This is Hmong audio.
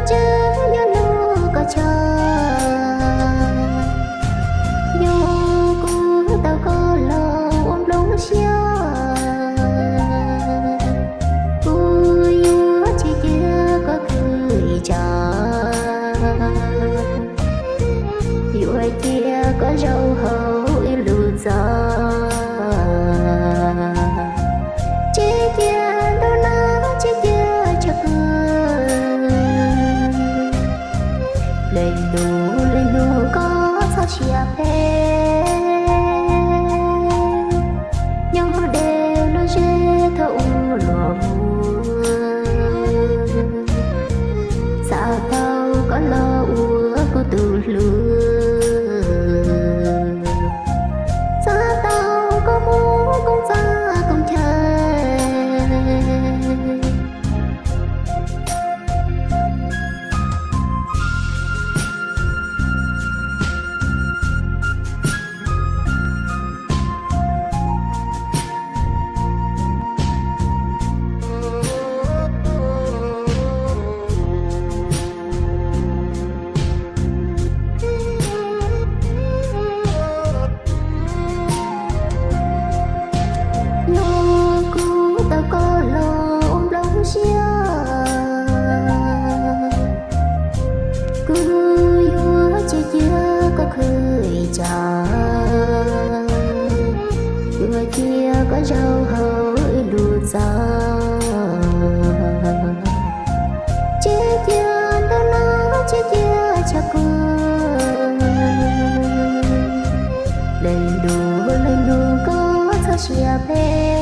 Tseeb yog lub koj chaw, yog kuv tau koj los ua nplooj siab, kuv yuav tsis cia koj khwv li cas, yuav cia koj zaum hauv ib lub txaj. Tsis cia ntuj nag, tsis cia tshav kub, le hnub le hnub koj txhob siab phem. Nyob deb los ze thaum ub luag mus, xav tau koj los ua kuv tus hlub, xav tau koj mus koom txaj koom chaw. Yog kuv tau koj los ua nplooj siab, kuv yuav tsis cia koj khwv li cas, yuav cia koj zaum hauv ib lub txaj. Tsis cia ntuj nag, tsis cia tshav kub, le hnub le hnub koj txhob siab phem.